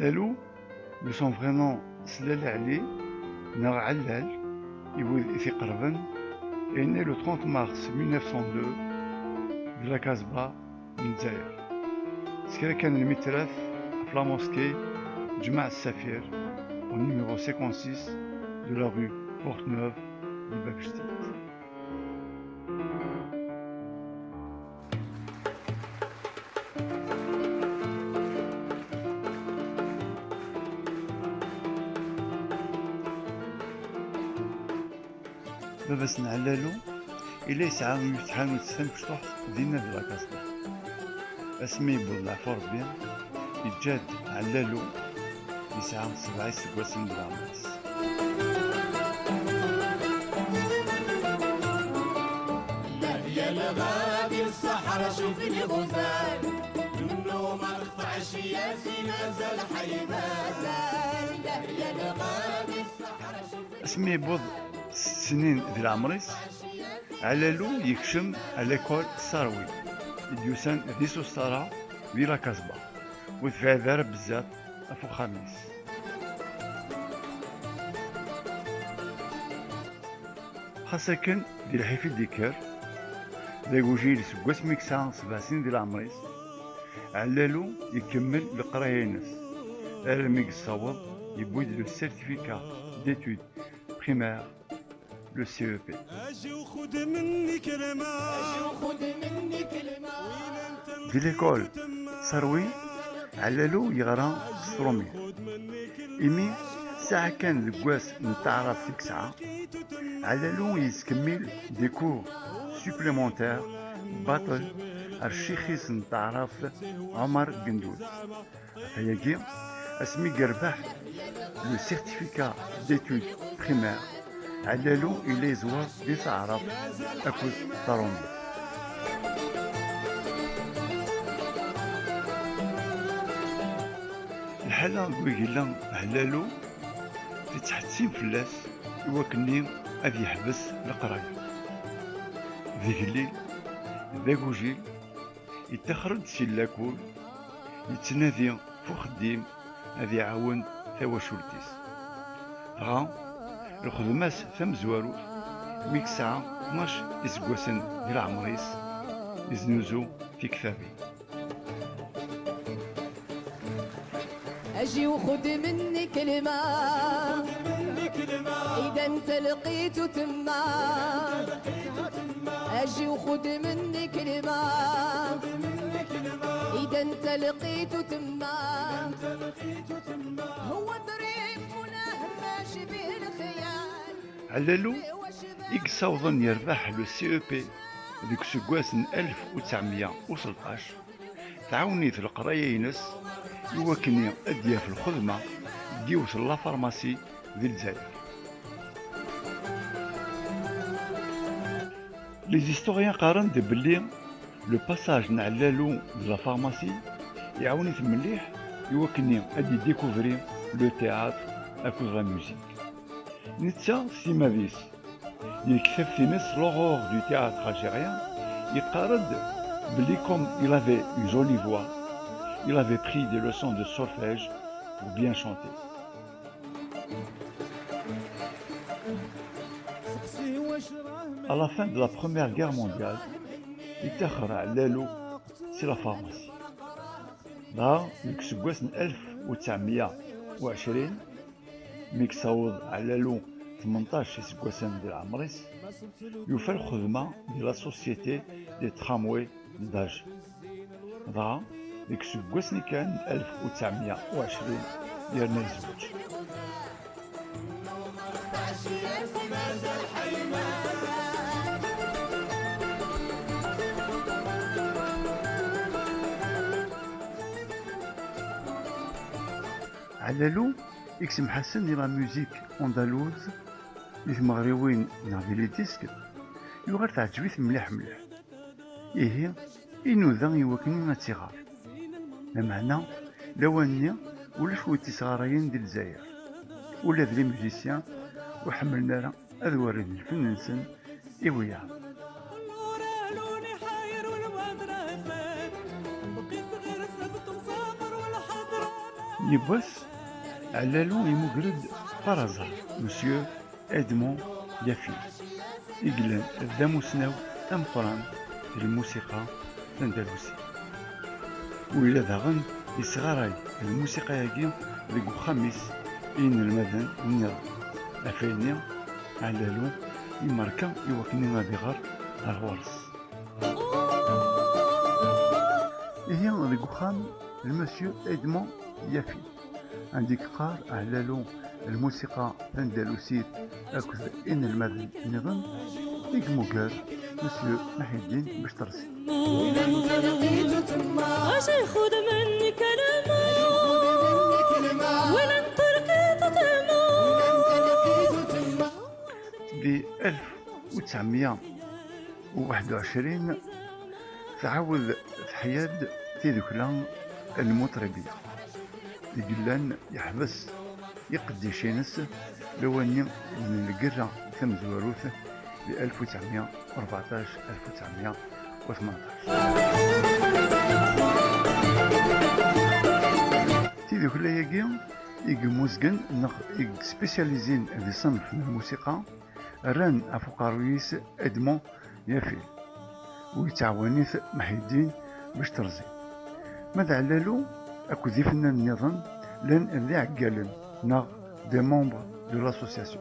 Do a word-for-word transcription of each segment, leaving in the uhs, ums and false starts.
Ɛellalu, de son vrai nom Slal Ɛli, neɣ Ɛellal, i wid i t-iqerben, est né le trente mars mille neuf cent deux de la Casbah, n Lezzayer. S kra kan n lmitrat ɣef la mosquée Ǧmaɛ Safir, au numéro cinquante-six de la rue Porte-Neuve de Bab Jdeyd. Baba-s n Ɛellalu, yella yesɛa yiwet tḥanut tamecṭuḥt dinna di la Casbah. Asmi yewweḍ leɛfu Rebbi, yeǧǧa-d Ɛellalu yesɛa sebɛa iseggasen di leɛmer-is. Dahya lɣabi ṣṣeḥra, cuf liɣuzal, nnumeɣ tɛecciya si mazal ḥay mazal. Dahya lɣabi ṣṣeḥra, cuf Asmi yewweḍ sett snin di leɛmer-is, Ɛellalu yekcem à l'école Sarwi, i d-yusan di Sustara, di la Casbah, ur tebɛid ara bezzaf ɣef uxxam-is. Xas akken, di lḥif i d-ikker, d agujil seg wasmi yesɛa sebɛa snin di leɛmer-is, Ɛellalu ikemmel leqraya-ines, armi yessaweḍ yewwi-d le certificat d'études primaires, le C E P. Di l'école Sarwi, Ɛellalu yeɣra s trumit. Imi tesɛa kan deg wass n taɛrabt i yesɛa, Ɛellalu yettkemmil des cours supplémentaires baṭel ar ccix-is n taɛrabt Ɛumar Gendud. Ɣef wayagi, asmi yerbeḥ le certificat d'études primaires, Ɛellalu yella yeẓwer di taɛrabt akked trumit. Lḥala deg wayeg yella Ɛellalu tettḥettim fell-as i wakken-nni ad yeḥbes leqraya. D igellil, d agujil, yettaxer-d si llakul, yettnadi f uxeddim ad iɛawen tawacult-is. Dɣa, lxedma-s tamezwarut, mi yesɛa tnac iseggasen di leɛmer-is, yeznuzu tiktabin. Ajiw xudmen ikelma, ida nta lqit utemma. Ajiw xudmen ikelma, ida nta lqit utemma. Huwa ḍrif munah maci bil xiyal. Ɛellalu i yessawḍen yerbeḥ le C E P deg useggas n alef u tesɛemya u selṭac, tɛawen-it leqraya-ines i wakken ad d-yaf lxedma deg yiwet n la pharmacie di Lezzayer. Les historiens qqaren-d belli le passage n Ɛellalu de la pharmacie iɛawen-it mliḥ i wakken ad d-idikuvri le théâtre akked la musique. Netta s timmad-is, di tektabt-ines L'aurore du théâtre algérien, yeqqar-d belli comme il avait une jolie voix, il avait pris des leçons de solfège pour bien chanter. À la fin de la Première Guerre mondiale, yettaxer Ɛellalu si la pharmacie. Dɣa, deg useggas n alef u tesɛemya u ɛecrin, mi yessaweḍ Ɛellalu tmenṭac iseggasen di leɛmer-is, yufa lxedma di la Société des Tramways d'Alger. Dɣa, deg useggas-nni kan n alef u tesɛemya u ɛecrin, yerna yezweǧ. Ɛellalu i yesemḥasen i la musique andalouse, di tmeɣriwin neɣ di les disques, yuɣal teɛǧeb-it mliḥ mliḥ. Ihi, inuda i wakken ad tt-iɣer. Lameɛna, lawan-nni, ulac wi tt-isɣarayen di Lezzayer. Ula d les musiciens ur ḥemmlen ara ad werren lfen-nsen i wiyaḍ. Yiwwas, Ɛellalu imuger-d par hasard Monsieur Edmond Yafi, i yellan d amusnaw ameqqran di lmusiqa tandalusit. U yella daɣen yesɣaray lmusiqa-agi deg uxxam-is i yinelmaden nniḍen. Ɣef wayenni, Ɛellalu imerka i wakken ad iɣer ar ɣur-s. Ihi deg uxxam n Monsieur Edmond Yafi, anda i yeqqar Ɛellalu lmusiqa tandalusit akked inelmaden nniḍen, i yemmuger Monsieur Maḥiddin Becṭerzi. Acu ixudmen ikalama, wala n turkit tama. Di alef u tesɛemya u waḥed u ɛecrin, tɛawed teḥya-d tidukla n Lmuṭribiya, i yellan yeḥbes iqeddicen-ines lawan-nni n lgerra tamezwarut di alef u tesɛemya u rbeɛṭac, alef u tesɛemya u tmenṭac. Tidukla-agi i yemmuzgen neɣ i yespesyalizin di ṣṣenf n lmusiqa, rran ɣef uqerruy-is Edmond Yafi, u yettɛawan-it Maḥiddin Becṭerzi. Ma d Ɛellalu akked ifennanen nniḍen llan d iɛeggalen neɣ des membres de l'association.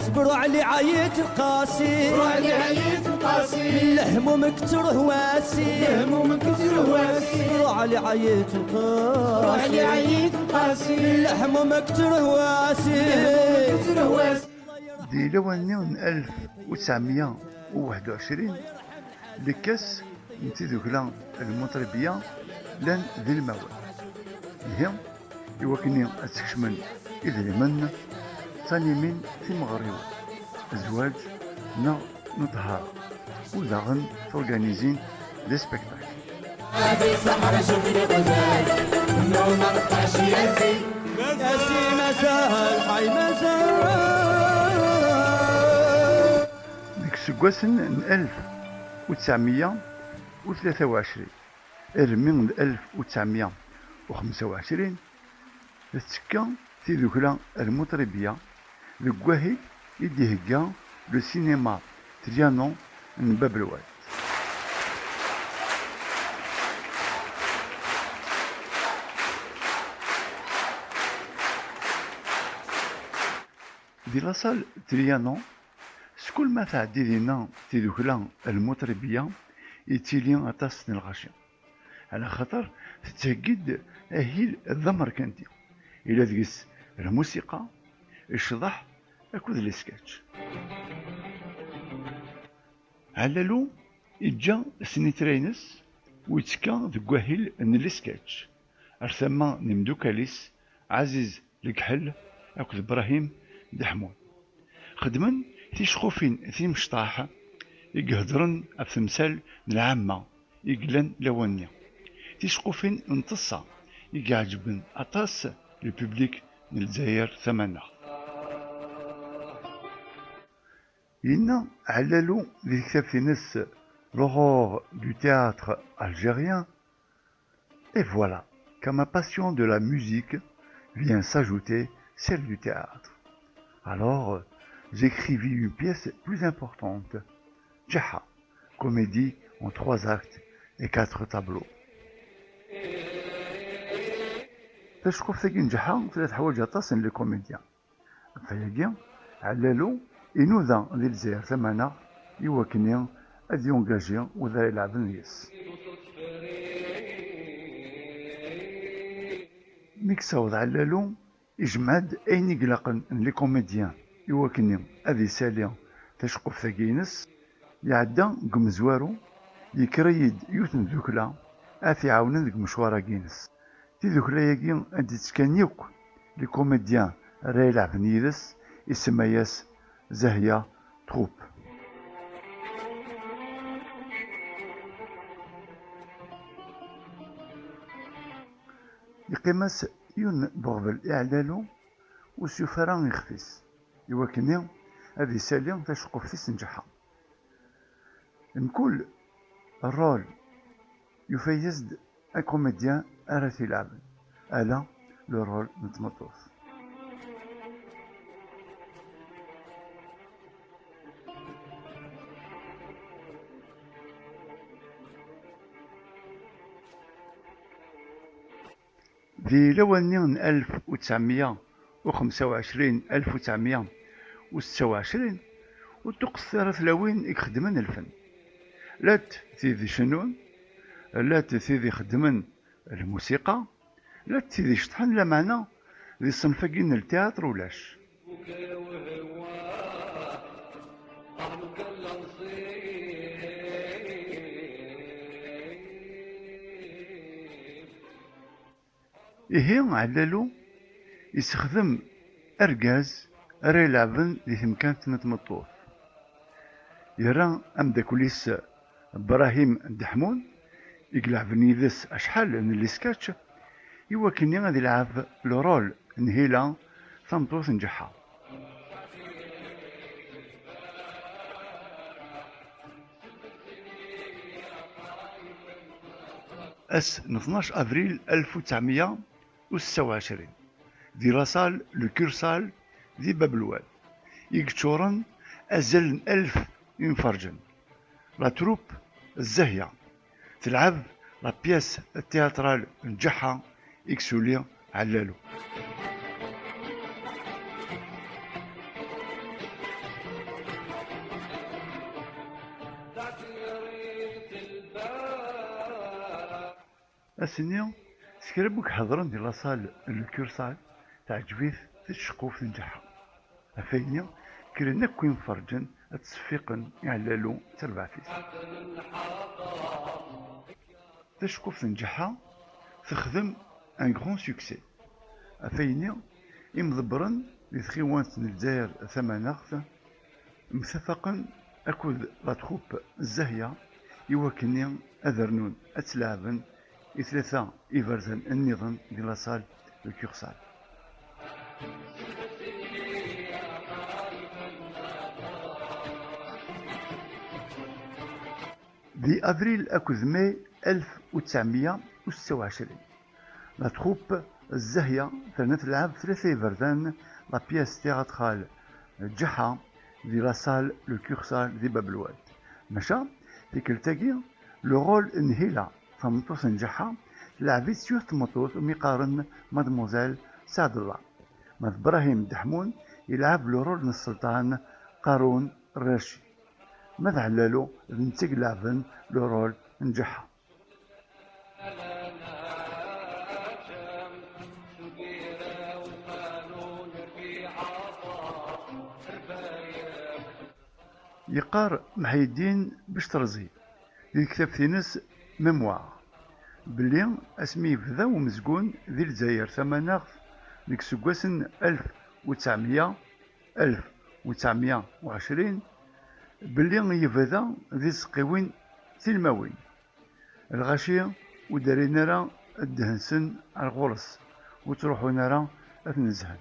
Sbru Ali Ayet Lqasi. Sbru Ali Ayet Lqasi. Lehmum ktruh wasi. Lehmum ktruh wasi. Sbru Ali Ayet Lqasi. Sbru Ali Ayet Lqasi. Lehmum ktruh wasi. Lehmum ktruh wasi. Di lawan-nni n alef u tesɛemya u waḥed u ɛecrin, lekkas n tidukla n Lmuṭribiya llan d ilmawen. Ihi, i wakken ad skecmen idrimen, ttanimin timeɣriwin, zzwaǧ neɣ n ṭṭhara, u daɣen turganizin des spectacles. Deg iseggasen n alef u tesɛemya u tlata u ɛecrin armi d alef u tesɛemya u xemsa u ɛecrin, tettekka tidukla Lmuṭribiya deg wahil i d-ihegga le cinéma Trianon n Bab Lwad. Di la salle Trianon, skul ma tɛeddi dinna tidukla Lmuṭribiya, yettili aṭas n lɣaci, ɛla xaṭer tettheggi-d ahil d amerkanti, ila deg-s lmusiqa, ccḍeḥ akked lesketch. Ɛellalu iǧǧa snitra-ines u yettekka deg wahil n lesketch ar tama n imdukal-is Ɛaziz Legḥel akked Brahim Deḥmun. Xedmen ticeqqufin timecṭaḥ i iheddren ɣef temsal n lɛamma i yellan lawan-nni. Ticeqqufin n teṣṣa i iɛeǧben aṭas le public n Lezzayer tamaneɣt. Yenna Ɛellalu di tektabt-ines L'aurore du théâtre algérien, et voilà qu'à ma passion de la musique vient s'ajouter celle du théâtre. Alors, j'écrivis une pièce plus importante, Ǧeḥḥa, comédie en trois actes et quatre tableaux. Taceqquft-agi n Ǧeḥḥa tella teḥwaǧ aṭas n les comédiens. Ɣef wayagi, Ɛellalu inuda di Lezzayer tamaneɣt i wakken ad yungaji wid ara ileɛben yis. Mi yessaweḍ Ɛellalu, ijmeɛ-d ayen i ilaqen n les comédiens i wakken ad isali taceqquft-agi-ines. Iɛedda deg umezwaru, yekrey-d yiwet n tdukla ad t-iɛawnen deg umecwar-agi-ines. Tidukla-agi ad d-ttekkan yakk les comédiens ara ileɛben yid-s, isemma-yas Zahya Troupe. Yeqqim-as yiwen n uɣbel i Ɛellalu, ur s-yufi ara ixef-is, i wakken ad isali taceqquft-is n Ǧeḥḥa. Mkul rôle yufa-yas-d un comédien ara t-ilɛben, ala le rôle n tmeṭṭut. Di lawan-nni n alef u tesɛemya u xemsa u ɛecrin, alef u tesɛemya u setta u ɛecrin, ur ṭṭuqqtent ara tlawin i ixeddmen lfen. Llant tid icennun, llant tid ixeddmen lmusiqa, llant tid iceṭṭḥen, lameɛna di ṣṣenf-agi n ltiyaṭr ulac. Ihi, Ɛellalu yessexdem argaz ara ileɛben di temkant n tmeṭṭut. Yerra ameddakel-is Brahim Deḥmun, i ileɛben yid-s acḥal n les sketchs, i wakken ad ilɛeb le rôle n Hila, tameṭṭut n Ǧeḥḥa. Ass n tnac avril alef u tesɛemya u setta u ɛecrin, di la salle Le Kursaal di Bab Lwad, i yeččuren azal n alef imferǧen. La troupe Zzahya telɛeb la pièce théâtrale n Ǧeḥḥa i yessuli Ɛellalu. Ass-nni, s kra n wid iḥedṛen di la salle n Le Kursaal, teɛǧeb-it tceqquft n Ǧeḥḥa. Ɣef wayenni, kkren akk imferǧen ad ttṣeffiqen i Ɛellalu d terbaɛt-is. Taceqquft n Ǧeḥḥa texdem un grand succès. Ɣef wayenni, imḍebbren di tɣiwant n Lezzayer Tamaneɣt mtafaqen akked la troupe Zzahya i wakken ad rnun ad tt-leɛben i tlata iberdan nniḍen di la salle Le Kursaal. Di avril akked mai alef u tesɛemya u setta u ɛecrin, la troupe Zzahya terna telɛeb tlata iberdan, la pièce théâtrale Ǧeḥḥa, di la salle Le Kursaal di Bab Lwad. Maca, tikkelt-agi, le rôle n Hila, tameṭṭut n Ǧeḥḥa, tleɛb-itt yiwet n tmeṭṭut umi qqaren Mademoiselle Saɛdella. Ma d Brahim Deḥmun, ilɛeb le rôle n sselṭan Qarun Rraci. Ma d Ɛellalu, d netta i ileɛben le rôle n Ǧeḥḥa. Yeqqar Mḥiyeddin Becterzi di tektabt-ines Mémoire belli asmi yebda umezgun di Lezzayer Tamaneɣt deg iseggasen alef u tesɛemya, alef u tesɛemya u ɛecrin, belli yebda di tzeqqiwin tilmawin. Lɣaci ur d-rrin ara ddehn-nsen ar ɣur-s, ur ttruḥun ara ad t-nezhen.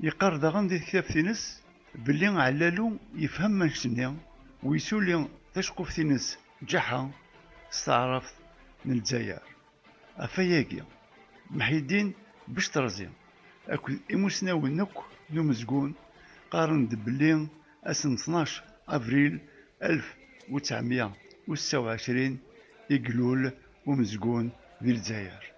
Yeqqar daɣen di tektabt-ines belli Ɛellalu yefhem annect-nni u yessuli taceqquft-ines Ǧeḥḥa s taɛrabt n Lezzayer. Ɣef wayagi, Mḥiyeddin Becterzi akked imusnawen akk n umezgun qqaren-d belli ass n tnac avril alef u tesɛemya u setta u ɛecrin i ilul umezgun di Lezzayer.